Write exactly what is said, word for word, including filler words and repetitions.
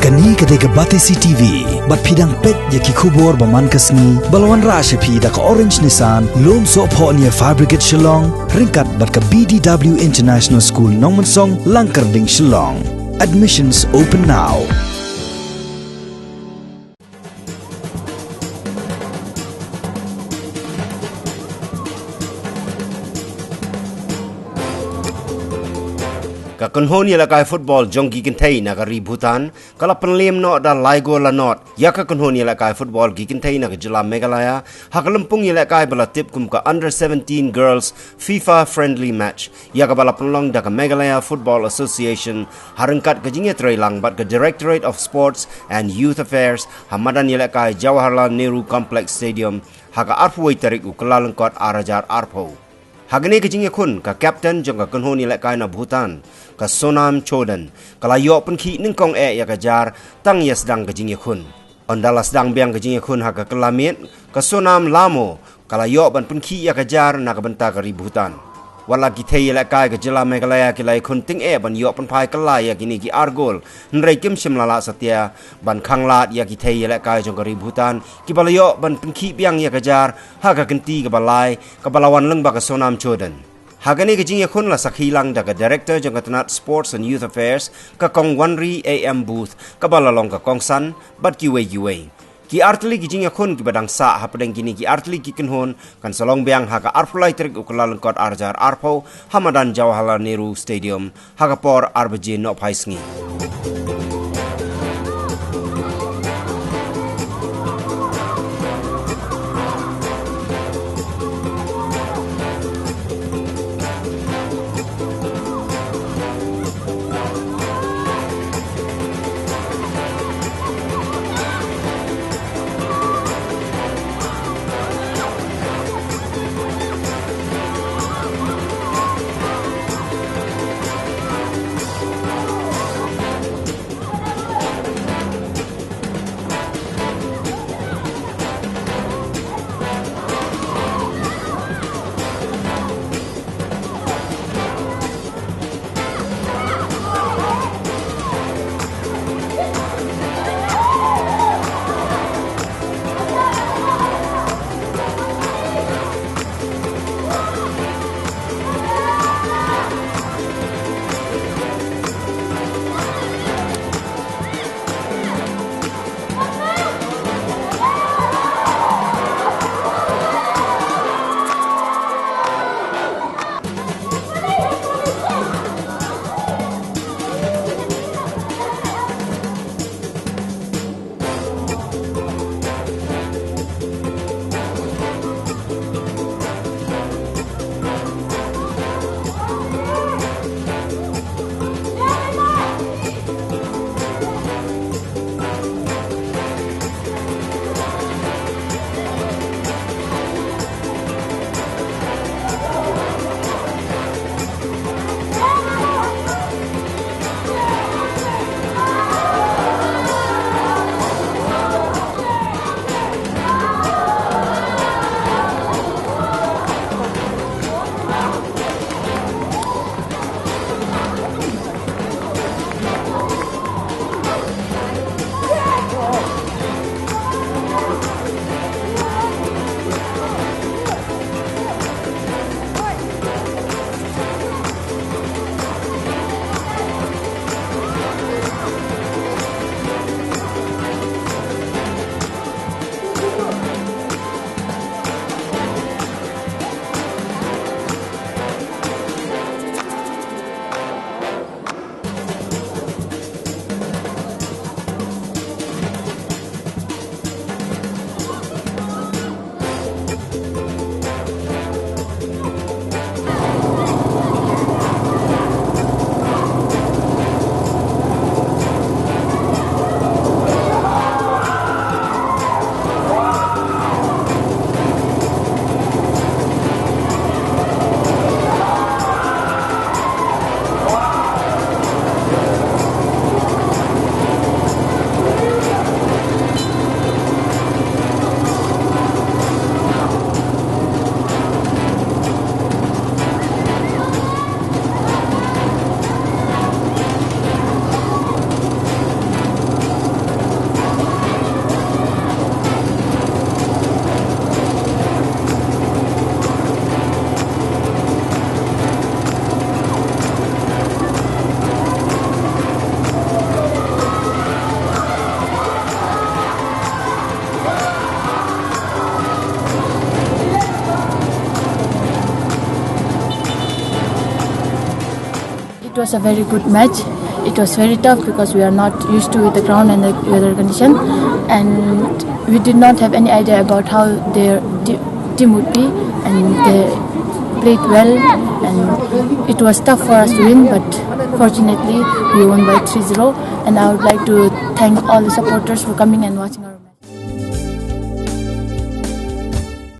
Kane ka dei ka Batesi T V, bad phi dang peit ïa ki khubor ba man ka sngi, ba la wanrah sha phi da ka Orange Nissan, Lumsohphoh near Fire Brigade Shillong, ryngkat bad ka B D W International School Nongmensong, Langkyrding, Shillong. Admissions open now. Ka kynhun ïalehkai football jong ki kynthei na ka ri Bhutan, ka la pynlem noh da lai gol la nod ïa ka kynhun ïalehkai football ki kynthei na ka jylla Meghalaya, ha ka lympung ïalehkai ba la tip kum ka Under seventeen Girls FIFA Friendly Match, ïa kaba la pynlong da ka Meghalaya Football Association, ha ryngkat ka jingïatreilang bad ka Directorate of Sports and Youth Affairs, ha madan ïalehkai Jawaharlal Nehru Complex Stadium, ha ka arphew wei tarik u Kyllalyngkot ar hajar arphew. Ha kane ka jingïakhun, ka captain jong ka kynhun ïalehkai na Bhutan, ka Sonam Choden, ka la ïoh pynkhih nyngkong eh ïa ka jar, tang ïa sdang ka jingïakhun. Ynda la sdang biang ka jingïakhun ha ka kylla miet, ka Sonam Lamo, ka la ïoh ban pynkhih ïa ka jar na ka bynta ka ri Bhutan. Wat la ki thei ïalehkai ka jylla Meghalaya ki la ïakhun tyngeh ban ïoh pynphai kylla ïa kine ki ar gol, hynrei kim shym la lah satia ban khanglad ïa ki thei ïalehkai jong ka ri Bhutan, kiba la ïoh ban pynkhih biang ïa ka jar ha ka kynti kaba lai, kaba la wan lyngba ka Sonam Choden. Ha kane ka jingïakhun la sakhi lang da ka Director jong ka tnat Sports and Youth Affairs, ka Kong Wanri A M Booth, kaba la long ka kongsan, bad kiwei kiwei. Ki artylli ki jingïakhun kiba dang sah hapdeng kine ki artylli ki kynhun, kan sa long biang ha ka arphew lai tarik u Kyllalyngkot ar hajar arphew, ha madan Jawaharlal Nehru Stadium, ha ka por ar baje nohphai sngi. It was a very good match. It was very tough because we are not used to the ground and the weather condition, and we did not have any idea about how their t- team would be, and they played well, and it was tough for us to win, but fortunately we won by three zero. And I would like to thank all the supporters for coming and watching our